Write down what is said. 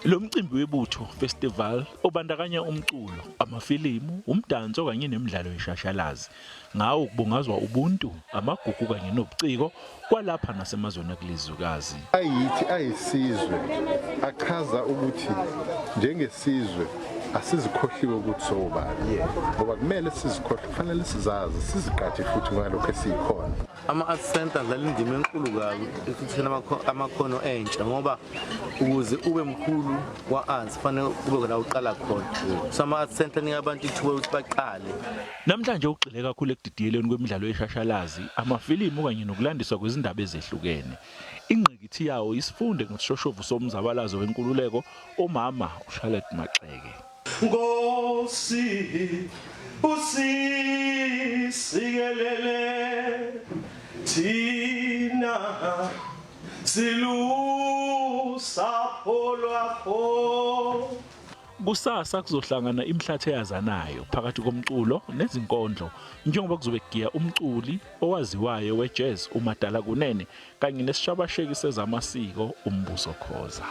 Lo mcimbi weButho Festival obandakanya umculo, amafilimu, umdanso kanye nemidlalo yeshashalazi. Ngawo kubungazwa ubuntu, amagugu kanye nobuciko kwalapha nasemazweni akulezwekazi. Ayithi ayisizwe achaza ukuthi njengesizwe asizikhohliwe ukuthi sowubani ngoba kumele sizikhohlwe kufanele sizazi sizigqaje futhi ngalokho esiyikhona. Ama-art center adlala indima enkulu kabi ekutheni amakhono entsha ngoba ukuze ube mkhulu kwa-arts kufanele kube la uqala khona, so ama-art center anika abantu ithuba lokuthi baqale. Namhlanje ugxile kakhulu ekudidiyelweni kwemidlalo yeshashalazi, amafilimu kanye nokulandiswa kwezindaba ezehlukene. Ingqikithi yawo isifunde ngesishoshovu somzabalazo wenkululeko umama uCharlotte Maxeke. Nkosi usisikelele thina silusapho lwakho. Kusasa kuzohlangana imihlathe eyazanayo phakathi komculo nezinkondlo njengoba kuzobe kugiya umculi owaziwayo we-jazz uMadala Kunene kanye nesishabasheki sezamasiko uMbuso Khoza.